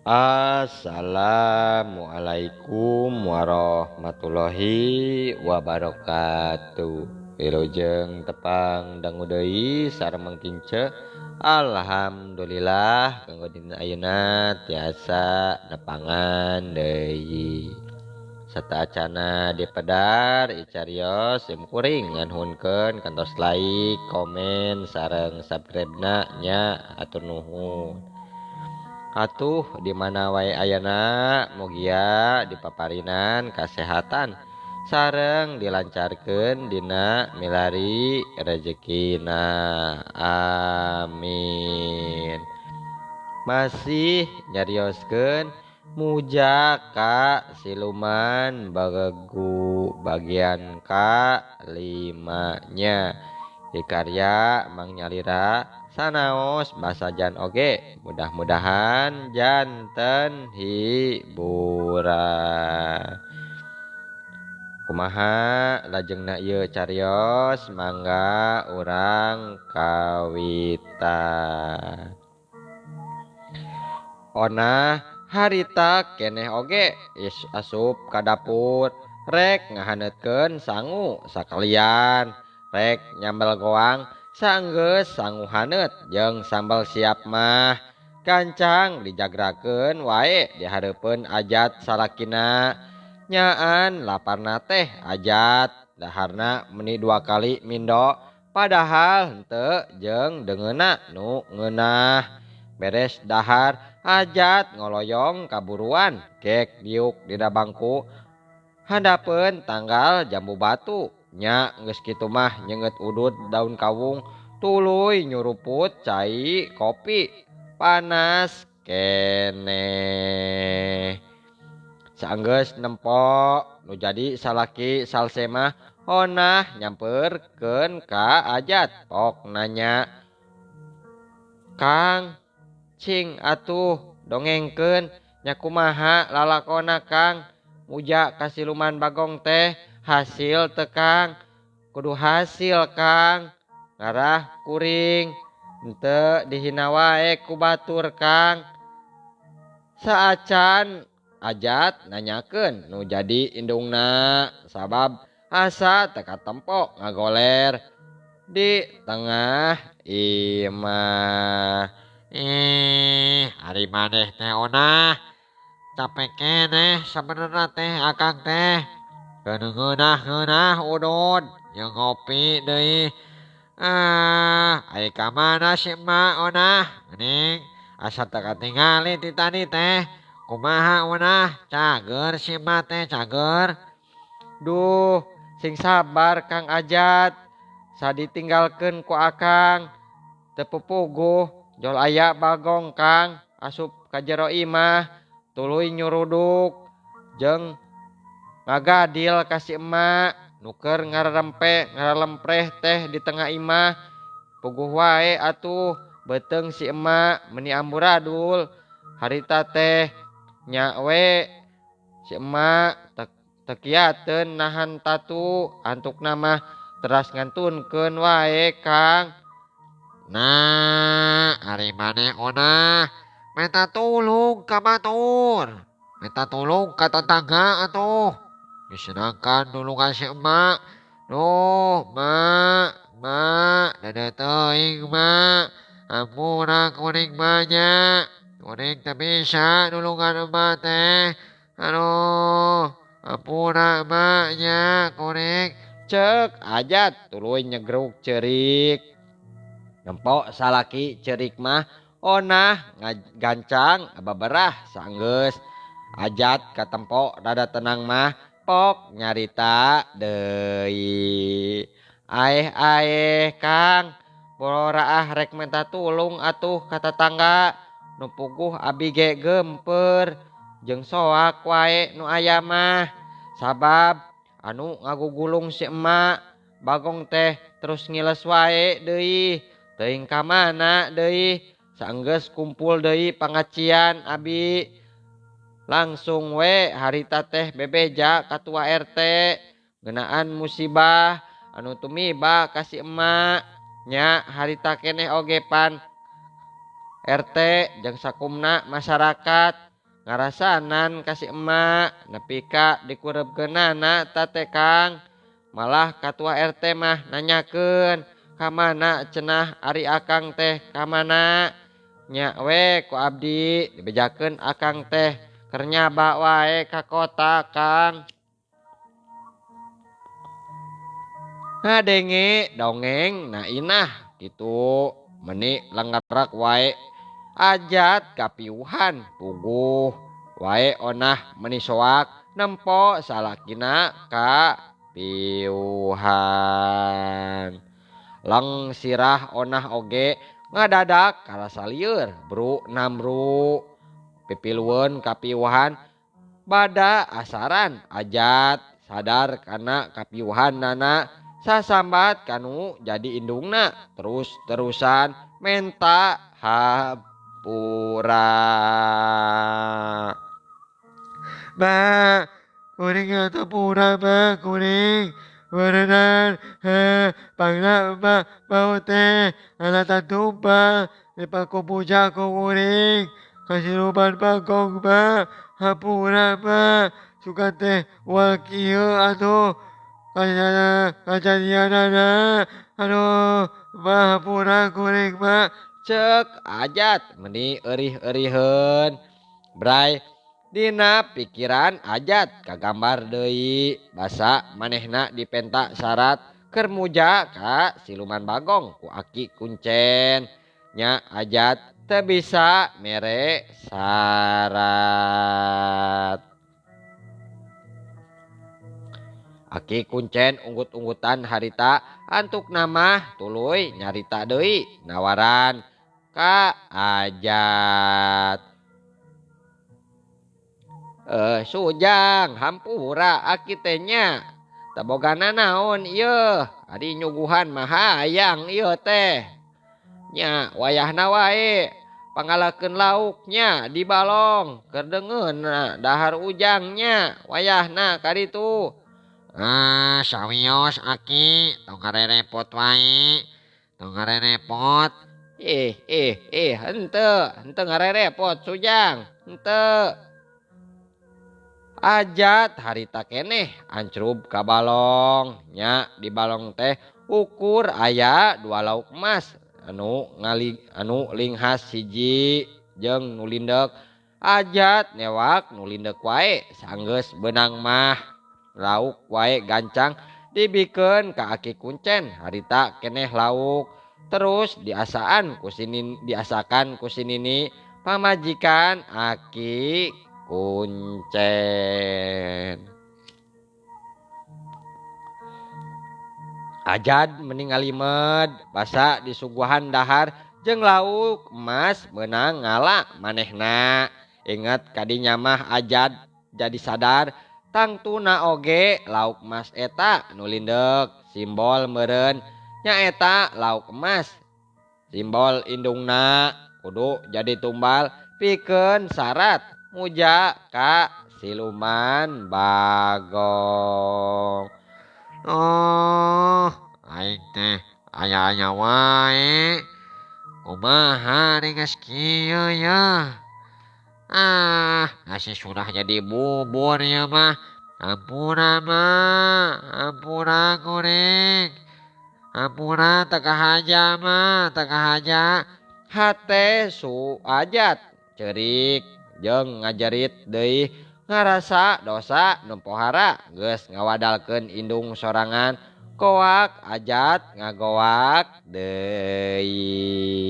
Assalamualaikum warahmatullahi wabarakatuh. Wilujeng tepang dangu deui sareng mangkince. Alhamdulillah kanggo dinten ayeuna tiasa nepangan deui. Sateuacana dipedar icarios sim kuring nganuhunkeun kantos like, komen, sareng subscribe-na nya hatur nuhun. Atuh di mana wae ayana mugia dipaparinan kasehatan sareng dilancarkeun dina milari rejekina, amin. Masih nyarioskeun muja ka siluman bagegu bagian ka limanya di karya Mang Nyalira sanaos basajan oge mudah-mudahan janten hiburan. Kumaha lajengna ieu carios mangga urang kawitan. Onah harita keneh oge is asup ka dapur rek ngahaneutkeun sangu sakalian rek nyambel goang sanggeus sangu haneut jeung sambal siap mah gancang dijagrakeun wae dihareupeun Ajat salakina. Nyaan laparna teh Ajat daharna meni 2 kali mindo padahal henteu jeung deungeunna nu ngeunah. Beres dahar Ajat ngoloyong kaburuan gek diuk dina bangku handapeun tanggal jambu batu. Nya geus kitu mah nyeungeut udud daun kawung tuluy nyuruput cai kopi panas keneh. Saenggeus nempo nu jadi salaki salse mah onah nyamperkeun ka Ajat pok nanya, Kang cing atuh dongengkeun nya kumaha lalakona Kang muja ka siluman bagong teh hasil teu Kang? Kudu hasil Kang, ngarah kuring henteu dihina wae ku batur Kang. Saacan Ajat nanyakeun nu jadi indungna sabab asa teu katempo ngagoler di tengah imah. Ari maneh teh onah capek keneh sabenerna teh akang teh keungeunah-ngeunah udud jeung ngopi deui. Ai ka mana si emak onah geuning asa teu katingali ti tadi teh. Kumaha onah cager si emak teh cager. Duh sing sabar Kang Ajat, saditinggalkeun ku akang teu pupuguh jol aya bagong Kang asup ka jero imah tuluy nyuruduk jeung ngagadil ka si emak nuker ngararempe ngaralempreh teh di tengah imah. Puguh wae atuh beuteung si emak meni amburadul harita teh nya we si emak tekiateun nahan tatu antukna mah teras ngantunkeun wae Kang. Nah ari maneh onah minta tulung ka batur, minta tulung ka tetangga atuh. Disenangkan nulungan si emak. Duh mak, mak dadah teuing mak, ampura kuring banyak, kuring teu bisa nulungan emak teh. Aduh ampura emak nya kuring. Cek Ajat tuluy nyegruk ceurik. Nempok salaki ceurik mah onah gancang baberah sanggeus. Ajat katempo rada tenang mah pok nyarita deui. Aeh aeh Kang, bororaah rek minta tulung atuh ka tetangga nu puguh abi ge gemper jeung soak wae nu aya mah. Sabab anu ngagugulung si emak bagong teh terus ngiles wae deui teuing ka mana deui. Saenggeus kumpul deui pangacian abi langsung we harita teh bebeja katua RT ngeunaan musibah anu tumiba ka si emak nya harita keneh oge pan RT jeung sakumna masyarakat. Ngarasanan ka si emak nepi ka dikurebkeunana ta teh Kang. Malah katua RT mah nanyakeun ka mana cenah ari akang teh ka mana. Nya we ku abdi dibejakeun akang teh keur nyaba wae ka kota Kang. Ngadenge dongeng na Inah kitu meni lengerak wae Ajat kapiuhan puguh wae onah meni soak nempo salakina ka piuhan. Leng sirah onah oge ngadadak karasa lieur bru namru pipilueun kapiuhan bada asaran Ajat sadar kana kapiuhan nana sasambat kanu jadi indungna terus-terusan menta hampura. Ma, kuring hampura ma, kuring berenang, pangna ma, mau teh, alatan tumpah, dipaku puja ku kuring, kasiluman bagong ma, hampura ma, suka teh wakil atuh. Kajadianana, aduh, ma hampura kuring ma. Cek Ajat meni eurih-euriheun. Bray dina pikiran Ajat kagambar deui basa manehna dipenta syarat keur muja ka siluman bagong ku aki kuncen. Nya Ajat teu bisa mere syarat. Aki kuncen unggut-unggutan harita antuk nama tuluy nyarita deui nawaran ka Ajat. Sujang hampura aki teh nya. Tabogana naon ieu? Ari nyuguhan mah hayang ieu teh. Nya wayahna wae pangalakeun lauknya di balong keur deungeun dahar ujangnya wayahna kaditu. Ah, sawios aki, tong ngarerepot wae. Tong ngarerepot. Henteu, henteu ngarerepot Sujang, henteu. Ajat harita keneh ancrub ka balong. Nya di balong teh ukur aya 2 lauk emas anu ngali anu linghas hiji jeung nu lindek. Ajat newak nu lindek wae sanggeus beunang mah. Lauk wae gancang dibikeun ka aki kuncen harita keneh lauk terus diasaan ku sinin, diasakan ku sinini pamajikan aki kuncen. Ajad meningali med basa disuguhan dahar jeung lauk emas meunang ngala manehna. Ingat kadinya mah Ajad jadi sadar tangtuna oge lauk emas eta nu lindek simbol meureun nyaeta lauk emas simbol indungna kudu jadi tumbal pikeun syarat muja ka siluman bagong. Oh, aing teh aya-aya wae. Kumaha geus kieu ya? Ah, nasi sudah jadi bubur ya mah. Ampura mah, ampura kuring. Ampura teu kahaja mah, teu kahaja. Hate su Ajat ceurik jeung ngajerit deui ngarasa dosa nu pohara geus ngawadalkeun indung sorangan. Koak Ajat ngagoak deui.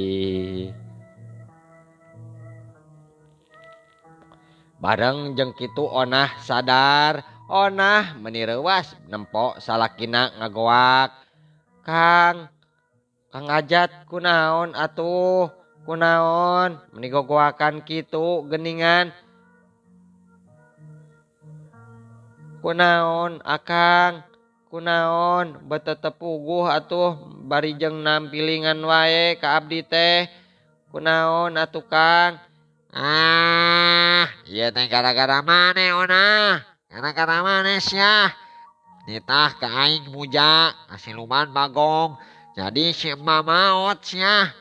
Bareng jeung kitu onah sadar, onah meni reuwas nempo salakina ngagoak. Kang, Kang Ajat kunaon atuh? Kunaon meni gogoakan kitu geuningan? Kunaon akang? Kunaon betetepuguh atuh bari jeung nampilingan wae ka abdi teh? Kunaon atuh Kang? Ah, ieu teh gara-gara maneh onah. Gara-gara maneh sia. Nitah ka aing muja ka siluman bagong. Jadi si emak maot sia.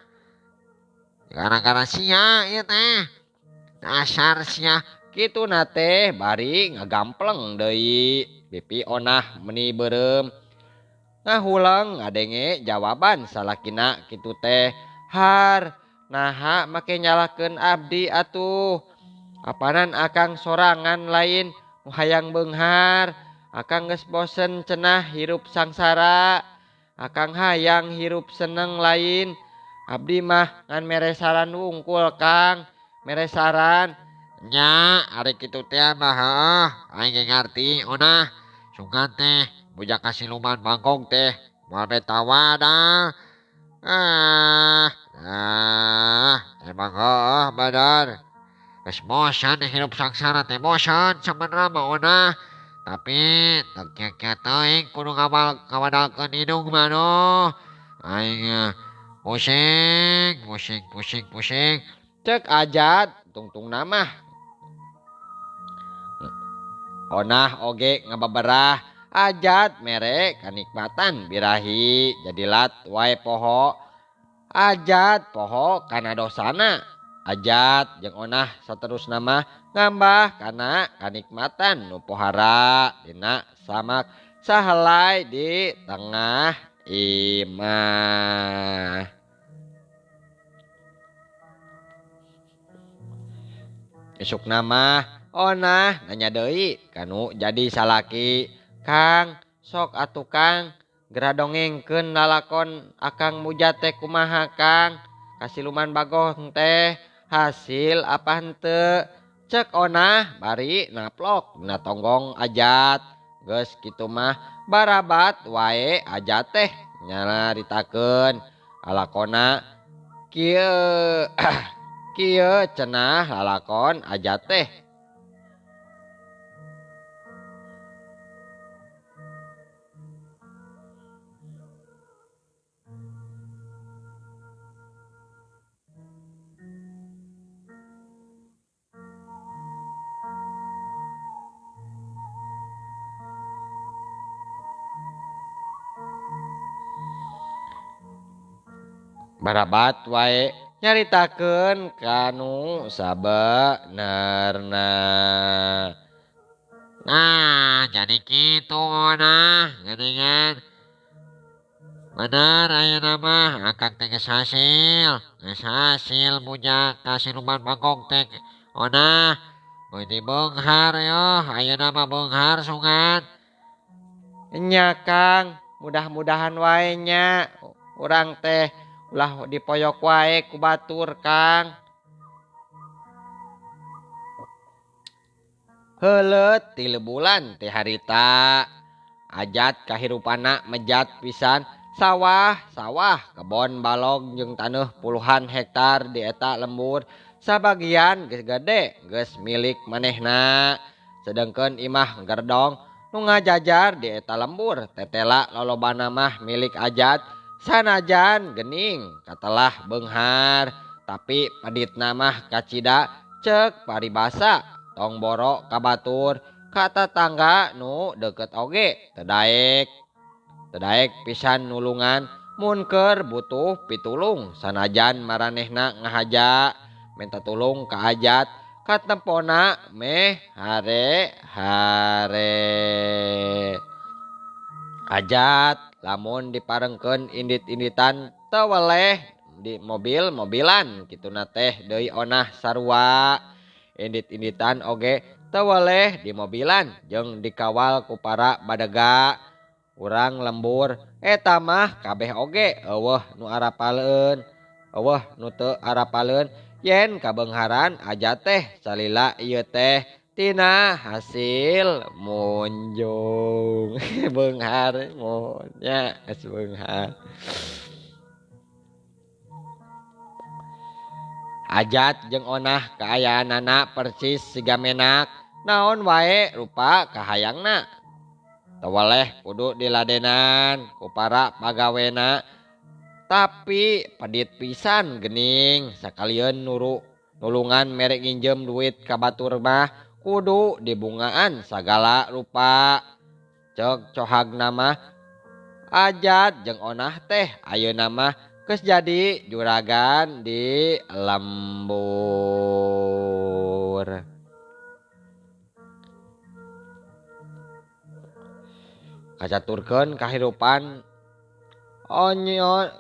Gara-gara sia ieu teh. Dasar sia Kituna teh bari ngagampleng deui pipi onah meni beureum. Ngahuleng ngadenge jawaban salakina kitu teh. Har naha make nyalahkeun abdi atuh. Apanan akang sorangan lain nu hayang beunghar. Akang geus bosen cenah hirup sangsara. Akang hayang hirup seneng lain. Abdi mah ngan mere saran wungkul Kang. Mere saran. Nya ari kitu teh mah heuh aing ge ngarti onah. Sugan teh bujak ka siluman bangkong teh moal beta wadah. Emang heuh bener. Geus bosen hirup sangsara teh bosen sabenerna mah onah. Tapi teu kia-kia teuing kudu ngawadalkeun hidung mah duh. Aing pusing pusing pusing pusing. Cek Ajat tungtungna mah. Onah oge ngababerah Ajat mere kanikmatan birahi jadi lat wae poho. Ajat poho kana dosana. Ajat jeung onah saterusna mah ngambah kana kanikmatan nu pohara dina samak sahelai di tengah imah. Isukna mah onah nanya deui kanu jadi salaki. Kang sok atuh Kang geura dongengkeun lalakon akang mujat teh kumaha Kang. Kasiluman bagong teh hasil apa henteu. Cek onah bari naplok na tonggong Ajat. Geus kitu mah barabat wae Ajat teh nyaritakeun lalakona kieu. Kieu cenah lalakon Ajat teh. Barabat wae nyaritakeun kanu sabenerna. Nah, jadi kitu onah geuningan. Bener ayeuna mah akang teh geus hasil. Geus hasil bujak ka siluman bangkong teh onah. Beuti beunghar yoh, ayeuna mah beunghar sungan. Nya Kang, mudah-mudahan wae nya urang teh ulah dipoyok wae ku batur Kang. Heuleut 3 bulan teh harita. Ajat kahirupana mejat pisan. Sawah, sawah, kebon balog jeung taneuh puluhan hektar di eta lembur. Sabagian geus gede, geus milik manehna. Sedengkeun imah gerdong nu ngajajar di eta lembur. Tetela lolobana mah milik Ajat. Sanajan gening katelah beunghar, tapi peditna mah kacida cek paribasa tong boro ka batur ka tatangga nu deukeut oge teu daek. Teu daek pisan nulungan mun keur butuh pitulung sanajan maranehna ngahaja minta tulung ka Ajat katempona meh hare-hare. Ajat lamun diparengkeun indit-inditan teu weleh di mobil-mobilan kituna teh deui onah sarua. Indit-inditan oge teu weleh di mobilan jeung dikawal ku para badega. Urang lembur eta mah kabeh oge eueuh nu arapaleun. Eueuh nu teu arapaleun yen kabeungharan Ajat teh salila ieu teh tina hasil munjung. Beunghar nya geus beunghar. Ajat jeung onah kaayaanana persis siga menak. Naon wae rupa kahayangna. Teu weleh kudu diladenan ku para pagawena. Tapi pedit pisan gening sakalieun nulungan mere nginjem duit ka batur mah kudu dibungaan sagala rupa. Cek cohagna mah Ajat jeung onah teh ayeuna mah geus jadi juragan di lembur. Kacaturkeun kahirupan onyon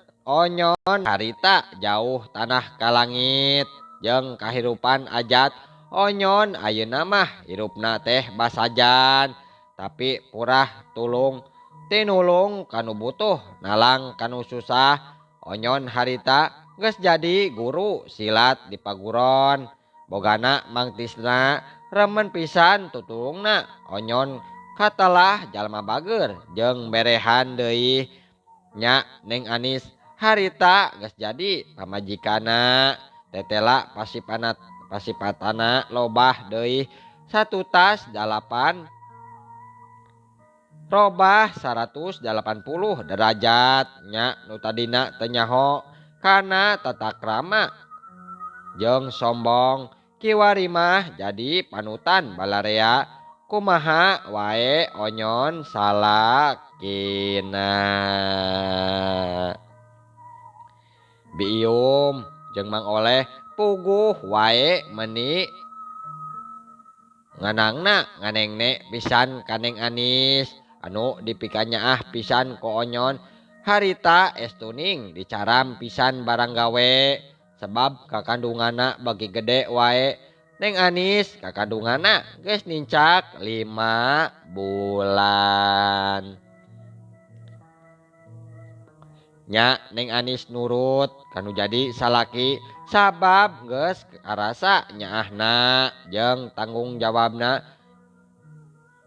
harita jauh tanah ka langit jeung kahirupan Ajat onyon ayeuna mah hirupna teh basajan tapi purah tulung tinulung kanu butuh nalang kanu susah. Onyon harita geus jadi guru silat di paguron bogana Mang Tisna remen pisan tutulungna. Onyon katelah jalma bager jeung berehan deui nya. Neng Anis harita geus jadi pamajikana tetela pasipatana lobah deui satu tas 8 robah 180 derajat nya. Nu tadina teu nyaho kana tata krama jeung sombong kiwari mah jadi panutan balarea. Kumaha wae onyon salakina. Bium jeung Mang Oleh puguh wae meni nganangna nganengne pisan ka Neng Anis anu dipikanyaah pisan ku onyon harita estuning dicaram pisan barang gawe sebab kakandunganna bagi gede wae. Neng Anis kakandunganna geus nincak 5 bulan. Nya Neng Anis nurut kanu jadi salaki sabab geus karasa nyaahna jeung tanggung jawabna.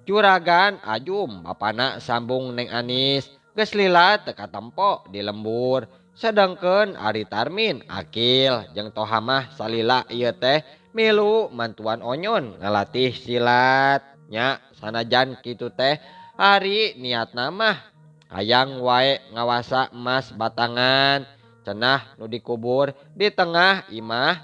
Juragan Ajum bapana sambung Neng Anis geus lila teu katempo di lembur. Sedengkeun ari Tarmin Akil jeung Tohamah salila ieu teh milu mantuan onyon ngalatih silat. Nya sanajan kitu teh ari niatna mah hayang wae ngawasa emas batangan cenah nu dikubur di tengah imah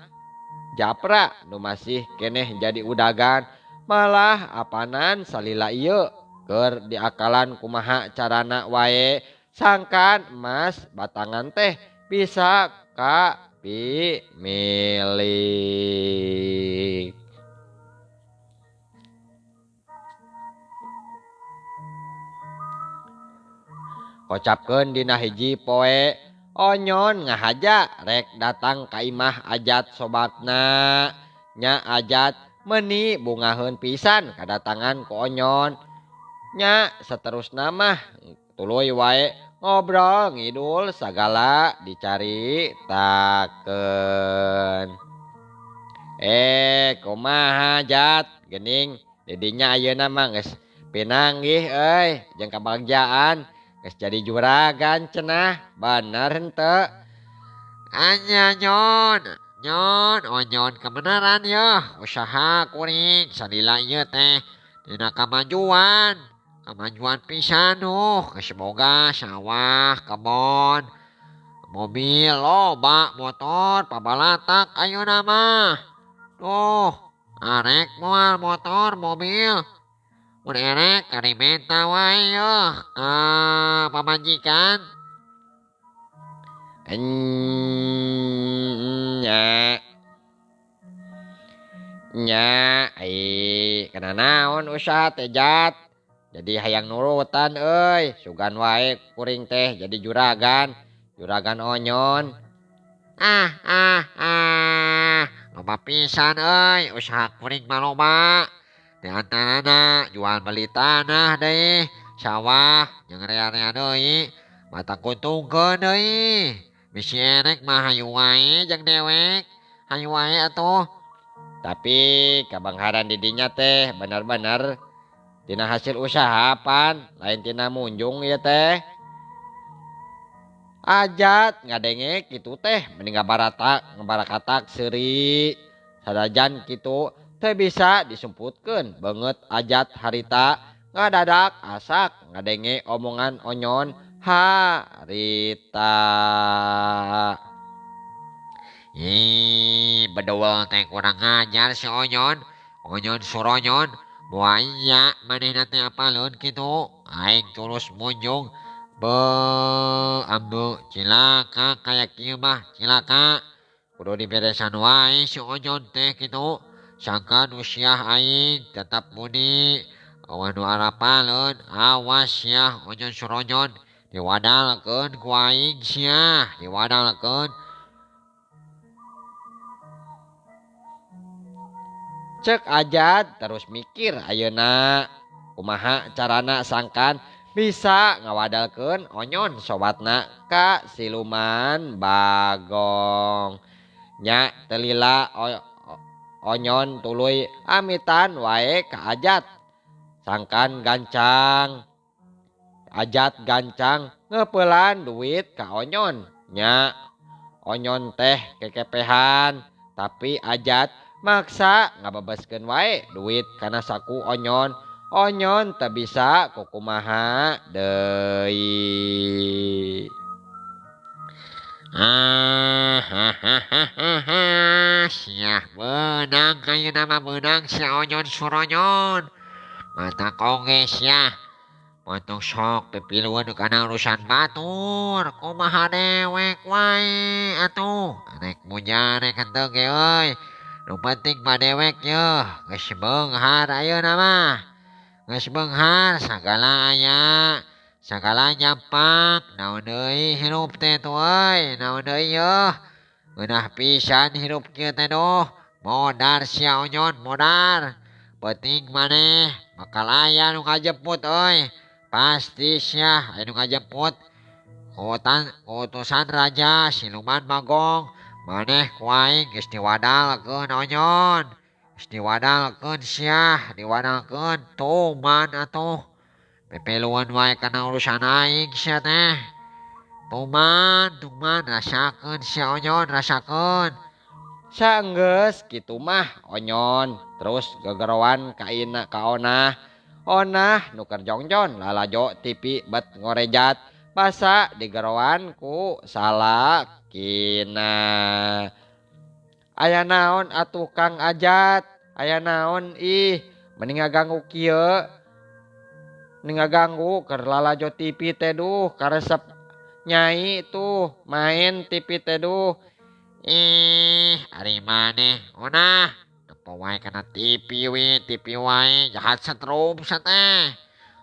japra nu masih keneh jadi udagan. Malah apanan salila ieu keur diakalan kumaha carana wae sangkan emas batangan teh bisa ka pimilik. Kocapkeun dina hiji poe onyon ngahaja rek datang ka imah Ajat sobatna. Nya Ajat meni bungaheun pisan kadatangan ku onyon. Nya saterusna mah tuluy wae ngobrol ngidul sagala dicaritakeun. Kumaha Jat geuning didinya ayeuna mah geus pinanggih euy jeung kabagjaan geus jadi juragan cenah bener henteu? Anya nyon nyon onyon kebenaran yeuh usaha kuring salila ieu teh dina kamajuan kamajuan pisan geus boga sawah kebon mobil loba motor pabalatak ayeuna mah tuh arek moal motor mobil mun erek kari menta wae yeuh ka pamajikan. Nya nya ai kana naon usaha teh Jat jadi hayang nurutan euy sugan wae kuring teh jadi juragan juragan onyon. Ah ah ah loba pisan euy usaha kuring mah loba di antarana jual beli tanah deui sawah jeung rea-rea deui mata kuntungkeun deui bisi erek mah hayu wae jeung dewek hayu wae atuh. Tapi kabangharan didinya teh bener-bener tina hasil usaha pan lain tina munjung ieu teh. Ajat ngadenge kitu teh mending ngabarakatak seuri sadajan kitu teu bisa disumputkeun beungeut Ajat harita ngadadak asak ngadenge omongan onyon harita. Ih, bedowel teh kurang ajar si onyon, onyon suronyon, buaya manehna teh apaleun kitu, aing tulus munjung, be ambu cilaka kaya kieu mah cilaka, kudu diberesan wae si onyon teh kitu, sangkan usiah aing tetap muni, Eueuh nu arapaleun, awas sia Onyon Suronyon diwadalkeun ku aing sia, diwadalkeun. Cek Ajat terus mikir ayeuna kumaha carana sangkan bisa ngawadalkeun Onyon sobatna ka siluman Bagong. Nya telila Onyon tuluy amitan wae ka Ajat. Sangkan gancang Ajat gancang ngeupelan duit ka Onyon. Nya Onyon teh kekepehan tapi Ajat maksa ngabebaskeun wae duit kana saku Onyon. Onyon teu bisa kukumaha deui. Siah beunang ayeuna mah beunang sia Onyon Suronyon. Mata kongge sia. Montong sok pipiluan kana urusan batur. Kumaha dewek wae atuh. Rek muja rek henteu ge euy. Nu penting mah dewek yeuh geus beunghar ayeuna mah. Geus beunghar sagala aya, sagala nyampak. Naon deui hirup teh tuh euy, naon deui yeuh. Ngeunah pisan hirup kieu teh duh. Modar sia Onyon, modar. Penting maneh bakal aya nu ngajemput euy. Pasti sia aya nu ngajemput. Utusan raja siluman Bagong. Maneh ku aing geus diwadalkeun Onyon. Geus diwadalkeun sia, diwadalkeun tuman atuh. Pipiluan wae kana urusan aing sia teh. Tuman, tuman rasakeun sia Onyon, rasakeun. Sanggeus kitu mah Onyon terus gegeroan ka ina ka Onah. Onah nu keur jongjon lalajo TV bet ngorejat basa digeroan ku salakina. Aya naon atuh Kang Ajat? Aya naon ih mending ngaganggu kieu. Mending ngaganggu keur lalajo TV teh duh karesep nyai tuh main TV teh duh. Ih, ari maneh Onah nempo wae kana TV we, TV wae jahat setrum sia teh.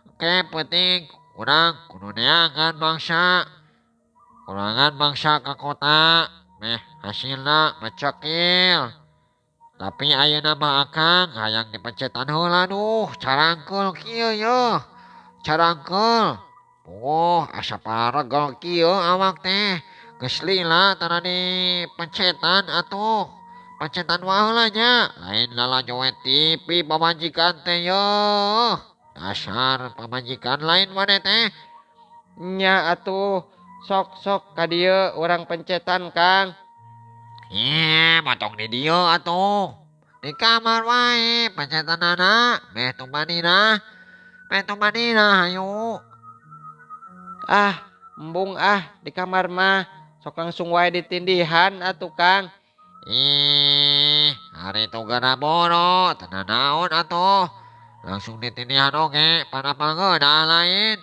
Oke, penting urang kudu neangan bangsa. Kurangan bangsa ka kota meh hasilna mecekil. Tapi ayeuna mah akang hayang dipencetan heula duh, carangkeul kieu yeuh. Carangkeul. Oh, asa paregel kieu awak teh. Geus lila tara dipencetan atuh. Pencetan wae heula nya. Lain lalajo we TV pamajikan teh yeuh. Dasar pamajikan lain maneh teh. Nya atuh sok-sok ka dieu urang pencetan Kang. Ih, motong di dieu atuh. Di kamar wae pencetanana, meh tumanina. Meh tumanina hayu. Ah, embung ah di kamar mah. Sok langsung wae ditindihan atuh Kang. Ih, hari tu geura boro, teu nanaon atuh. Langsung ditindihan oge, panapanggeuna lain.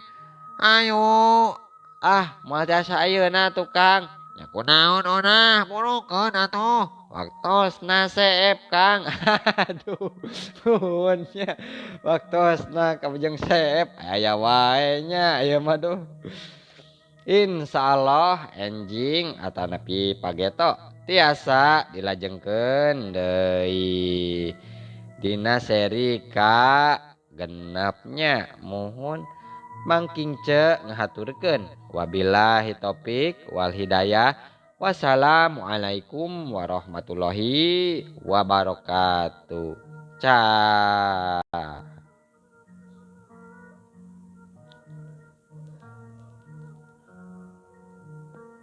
Ayo. Ah, moal tiasa ayeuna atuh Kang. Ya kunaon Onah, burukeun atuh. Waktosna seep Kang. Aduh, nuhun nya. Waktosna kabujeng seep aya wae nya ieu mah duh. Insyaallah enjing atanapi pageto tiasa dilajengkeun deui dina seri ka genepnya. Muhun mangking ce ngahaturkeun. Wabillahi taufik wal hidayah. Wassalamualaikum warahmatullahi wabarakatuh. Ca.